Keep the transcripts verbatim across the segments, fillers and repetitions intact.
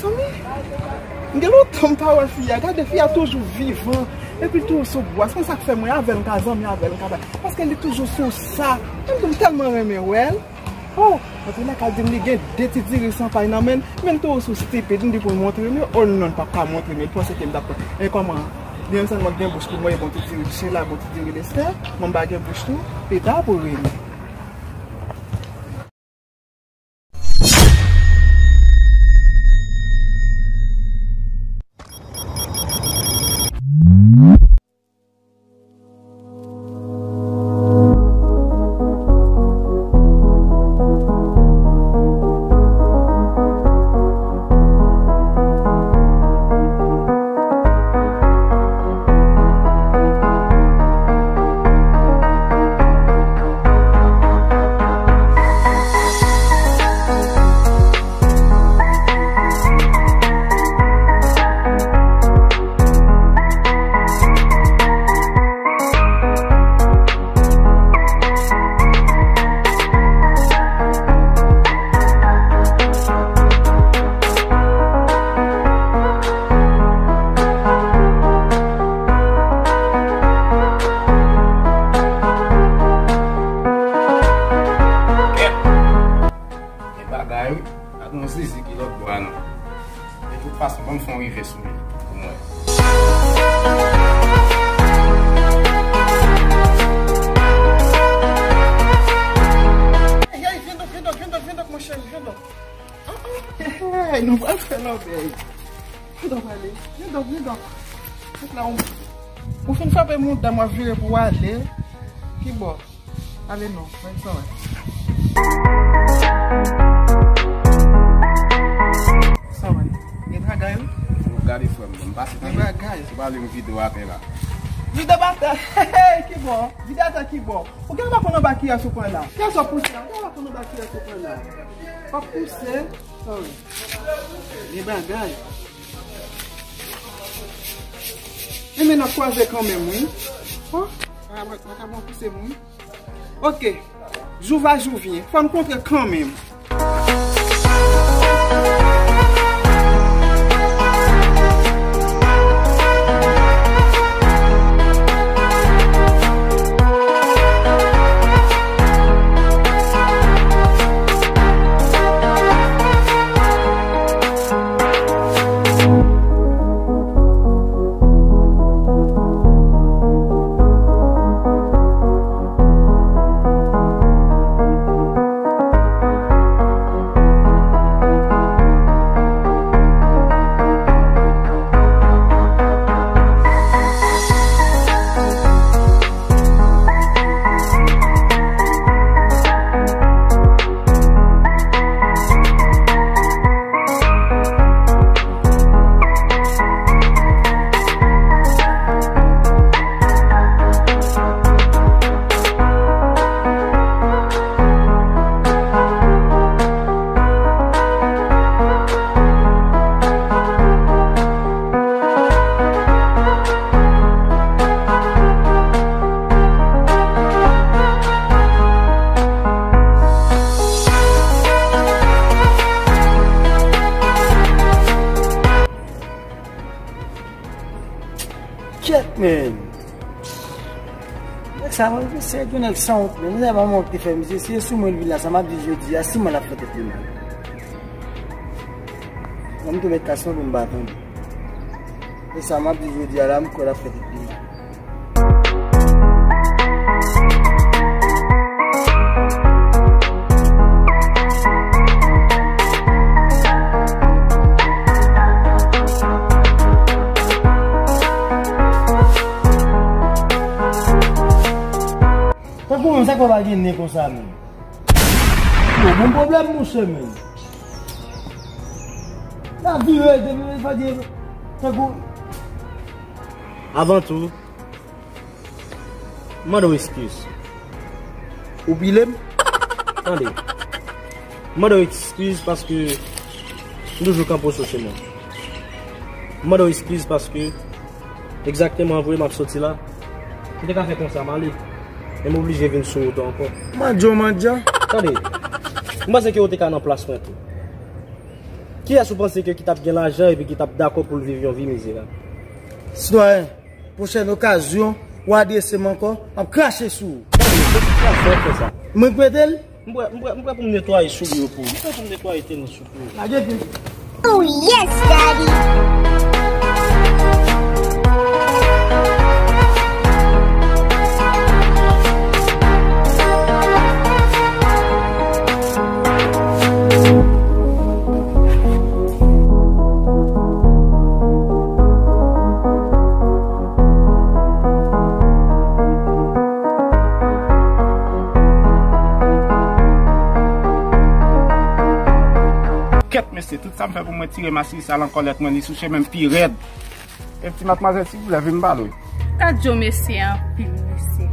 Zanmi, m gen lontan m pa wè fi a. Gade, fi a toujou vivan. Epi l toujou sou bwa. Se konsa k fè mwen avè l, m ka zanmi avè l, m ka bay. Paske li toujou sou sa. Menm tou m tèlman renmen wè l. Oh, antre lakay di m li gen de ti diri san pay nan men l. Men l toujou sou stipid. M di pou l montre m yo. Oh non, l p ap ka montre m yo. L panse ke m t ap pran. E kòman? Li menm sèlman gen bouch pou l manje bon ti diri Chela, bon ti diri Lestè. Mwen m pa gen bouch tou. Pita pou rele. E bagay wi. Pa gen yon zizi ki lòt bò a non. De tout fason, ban m fè yon rive sou li pou m wè. Ey, ey, vin donk, vin donk, vin donk, vin donk, mon cheri, vin donk. Ey, nou pral fè lòbèy. Vin donk, ale. Vin donk, vin donk. Vin la, ou, ou fin frape mouda m, w ap vire pou w ale. Ki bò? Ale non, men sa wè. Sa wè. Gen bagay wi. Ou gade frè m, m pase tande. Gen bagay. Ou pale yon videyo atè la. Videyo atè. Hey, ki bò? Videyo atè ki bò? Ou gen pa konn anba kiyès ou pran la. Kiyès w ap pouse la? Ou gen pa konn anba kiyès ou pran la. W ap pouse. Sa wè. Gen bagay. E men n ap kwaze kanmenm wi. Oh, pa ka ban pouse moun. Ok. Jou va jou vyen. Fò n kontre kanmenm. Kèt, men. Nèg sa, mwen, se yon nèg sanwont, men. Mwen, se pa mwen ki te fè misye. Si e sou mwen l vin la, sa m ap di jodi a, si mwen l ap fè tèt li mal. Mwen, m tou met kas mwen pou m pa tande. E sa m ap di jodi a la, m kwè l ap fè tèt li mal. Tankou menm, sa k fè w pa gen nen konsa menm? Yo, bon pwoblèm, monchè, menm. La vire, depi fè di, tankou. Avan tou, m mande w eskiz. Ou pile m? Tande. M mande w eskiz paske m toujou kanpe w sou chemen. M mande w eskiz paske egzakteman vre m ap soti la. M te ka fè konsa m ale. Men m oblije vin sou wout ou ankò. Mandya, mandya. Tande. M panse ke ou te ka nan plas mwen tou. Kiyès ou panse ke ki t ap gen lajan epi ki t ap dakò pou l viv yon vi mizerab? Sitwayen, pwochèn okazyon, w adrese m ankò, m ap krache sou ou. Gade, se ki kras sa w fè sa? Mwen k mete l? M prè, m prè, m prè pou m netwaye soulye yo pou ou. M prè pou m netwaye tenis yo pou ou. Lage pye. Oh, yes, daddy. Kèt, mesye, tout sa m fè pou mwen tire Masirisal an kòlèt mwen, li sou chemen m pi rèd. E ti madmwazèl, silvouplè, vin m pale w. Gad jan mesye anpil, mesye.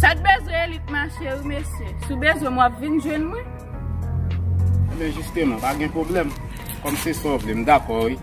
Sa k bezwen elit mache wi, mesye. Si w bezwen m, w ap vin jwenn mwen. Ebyen, jisteman, pa gen pwoblèm. Kòm se sa w vle, m dakò, wi.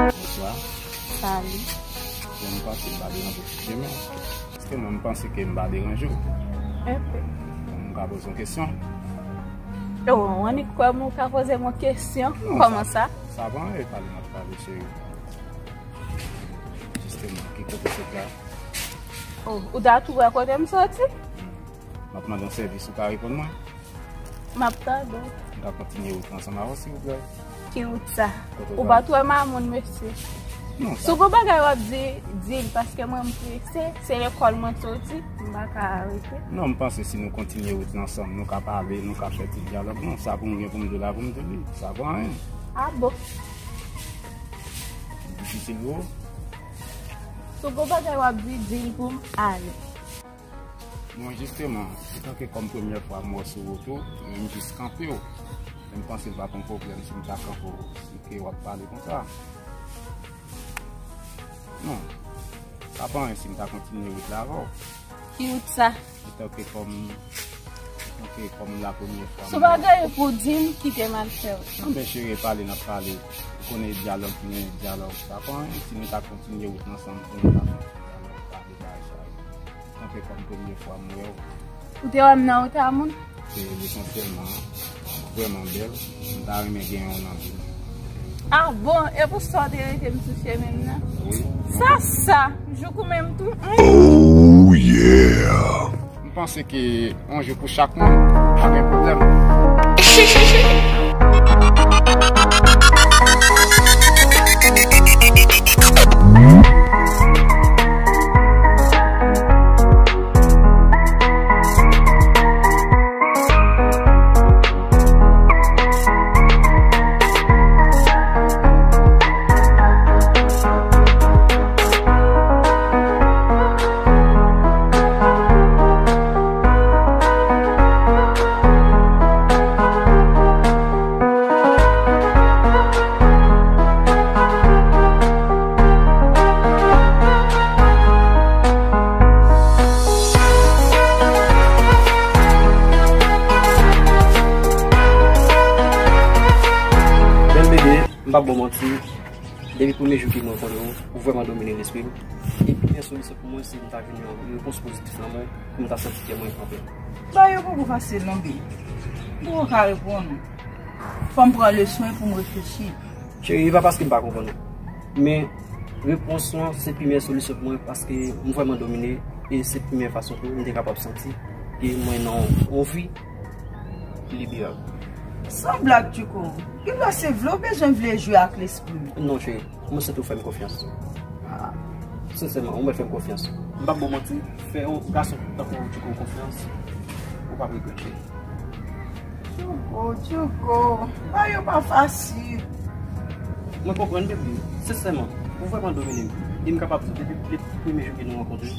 Bonswa. Salut. Bon, m panse m pa deranje w sou chemen. Èske mwen, m panse ke m pa deranje w? Enpe. Bon, m ka poze yon kesyon? Oh, w annik kwè m ou ka poze m yon kesyon? Non, kòman sa? Sa pa anyen, pale m ap pale, cheri. Jisteman, ki kote w sot la? Oh, ou ta tou wè kote m soti? M ap mande yon sèvis, ou ka reponn mwen? M ap tande w. M ka kontinye wout la ansanm avè w, silvouplè? Ki wout sa? Kote w pral? Ou pa t wè mamoun, mesye. Non, si w gon bagay w ap di, di l, paske mwen m prese, se lekòl mwen soti, m pa ka rete. Non, m panse si nou kontinye wout la ansanm, nou ka pale, nou ka fè ti dyalòg. Non, sa pou m gen pou m di w la, pou m di w li. Sa pa anyen. A bon? Difisil pou ou? Si w gon bagay w ap di, di l pou m ale. Bon, jisteman, etanke kòm premyè fwa m wè w sou wout ou, men m jis kanpe w. Men m panse l p ap yon pwoblèm si m ta kanpe w, si ke w ap pale konsa. Non, sa pa anyen si m ta kontinye wout la avè w. Ki wout sa? Etanke kòm, etanke kòm la premyè fwa m wè w. Si w pa gen anyen pou w di m, kite m al fè wout mwen. Non, men cheri, pale n ap pale. Ou konnen dyalòg ki gen dyalòg. Sa pa anyen si nou ta kontinye wout nou ansanm pou nou ta fè yon ti dyalòg, pale bagay sa yo. Tanke kòm premye fwa m wè w. Ou te wè m nan eta moun? Se lesansyèlman, vrèman bèl. M ta renmen gen yon nan vi m. Ah bon? E pou sa w te rete m sou chemen m nan? Wi. Sa, sa! Jouk ou menm tou? Oh, yeah! M panse ke yon jou pou chak moun, pa gen pwoblèm. Bèl bebe, m p ap ba w manti. Depi premye jou ke mwen konnen w, ou vrèman domine lespri m. E pi byen solisyon pou mwen, se m ta jwenn yon repons pozitif nan men w, pou m ta santi kè mwen anpè. Bagay yo poko fasil non, baby. Poko ka reponn ou. Fò m pran le swen pou m reflechi. Cheri, e pa paske m pa konprann ou. Men, repons lan, se premyè solisyon pou mwen, paske m vrèman domine, e se premyè fason tou, m te kapab santi ke mwen nan yon vi liberab. San blag, Tchouko. Gendwa se vle w bezwen vle jwe ak lespri m. Non, cheri. Mwen santi w fè m konfyans. Ah. Sensèman, ou mèt fè m konfyans. M p ap ba w manti, fè yon gason tankou Tchouko konfyans, ou p ap regrèt, cheri. Tchouko, Tchouko, bagay yo pa fasil. Mwen konprann, baby. Sensèman, ou vrèman domine m. E m kapab di, depi, depi premye jou ke nou rankontre,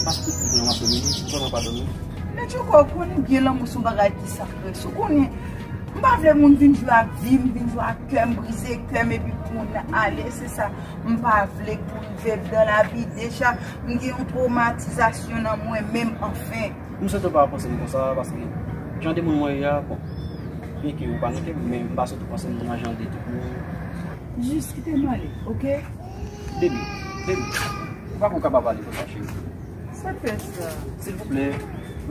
paske tout moun ap domine, ou vrèman pa domine. Men Tchouko, ou konnen byen lanmou se yon bagay ki sakre. Si w konnen, m pa vle moun vin jwe ak vi m, vin jwe ak kè m, brize kè m, epi pou moun nan ale, se sa m pa vle pou rive m dans la vie déjà, m gen yon twomatizasyon nan mwen menm, anfen. M swete w pa panse m konsa, paske jan de moun mwen ye a, bon, byenke ou pa nan kè m, men m pa swete w panse m nan jan de tout moun. Jis kite m ale, oke? Baby, baby, ou pa konn kapab pale konsa, cheri. Sa k fè sa? Silvouplè,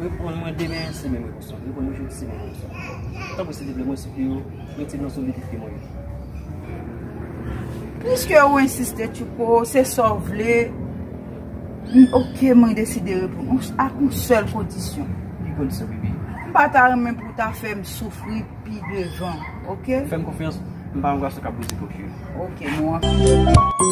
reponn mwen demen semèn repons lan. Reponn mwen jodi semèn repons lan. Tanpri, silvouplè, mwen sipliye w, retire nan solidite mwen yo. Piske ou ensiste, Tchouko, se sa w vle. M- Ok, mwen deside reponn ou ak yon sèl kondisyon. Ki kondisyon, bebe? M pa ta renmen pou w ta fè m soufri pi devan, ok? Fè m konfyans, m pa yon gason k ap bouzite, ok? Ok, nou an.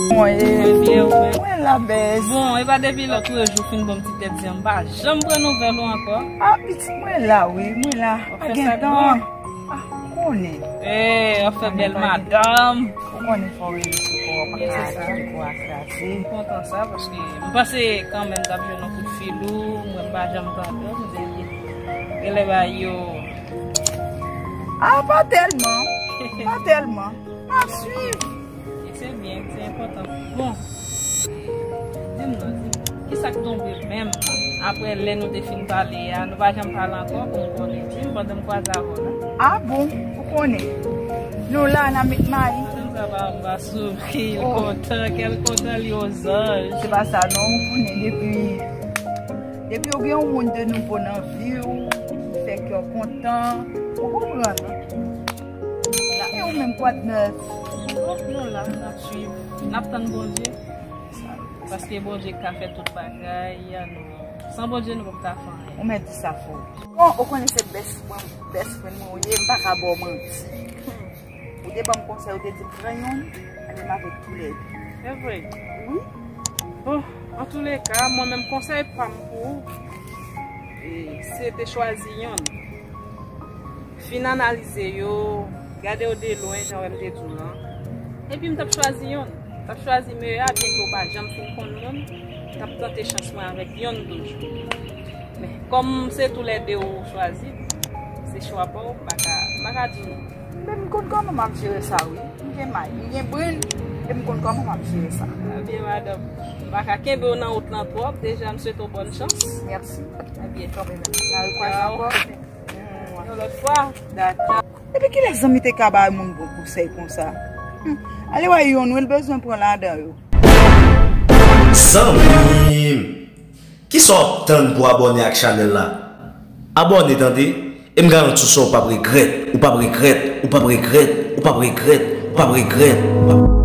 Mwen, Mwen byen, ou menm? Mwen la, bèz. Bon, e pa depi lòt jou fin bon ti tèt di an, m pa janm pran nouvèl ou ankò. Ah, pitit, mwen la, wi, mwen la. Pa gen tan. Ah, konnen. Eh, w ap fè bèl madanm. Ou konnen fò rele sou kò, pa ka kite kò a kraze. M kontan sa, paske m panse kanmenm t ap jwenn yon kout fil ou, mwen m pa janm tande w, m te di, genlè bagay yo. Ah, pa tèlman, pa tèlman. N ap swiv. E se byen, se enpòtan. Bon, di m non, di m, kisa k tonbe menm? Apre lè nou te fin pale a, nou pa janm pale ankò pou m konnen. Di m pandan m kwaze avè w la. Ah bon, ou konnen. Nou la, n a met mayi. Pandan sa pa, m pa souri, l kontan, kè l kontan, li ozanj. Se pa sa non, ou konnen depi, depi ou gen yon moun de nouvo nan vi w, ki fè kè w kontan, ou konprann. E ou menm, kwa de nèf? Oh, nou la, n ap swiv. N ap tann Bondye. Paske Bondye ka fè tout bagay, nou, san Bondye, nou p ap ka fè anyen. Ou mèt di sa fò. Bon, ou konnen se best friend, best friend mwen ou ye, m pa ka ba w manti. Ou te ban m konsèy, ou te di m pran youn, ann avèk tou lè de. Se vre? Wi. Bon, antouleka, mwen menm konsèy pa m pou ou, e, se te chwazi youn. Fin analize yo, gade yo de lwen, jan wè m te di w lan. Epi m t ap chwazi youn. M t ap chwazi meyè a, byenke w pa janm fin konn moun. M t ap tante chans mwen avèk youn toujou. Men, kòm se toulède ou chwazi, se chwa pa w, m pa ka, m pa ka di w non. Men m konn kòman m ap jere sa, wi. M gen may, m gen brenn, e m konn kòman m ap jere sa. Trè byen, madanm. M pa ka kenbe w nan wout lan twòp. Deja, m swete w bòn chans. Mèsi. Trè byen. Kanpe menm. N a rekwaze ankò. Yon lòt fwa. Dakò. Depi kilè zanmi te ka bay moun bon konsèy konsa? Hmm. Ale wè youn, wi, l bezwen pran ladan yo. Zanmi m! Kisa w ap tann pou abòne ak chanèl la? Abòne, tande! E m garanti w sa, w p ap regrèt, ou p ap regrèt, ou p ap regrèt, ou p ap regrèt, ou p ap regrèt.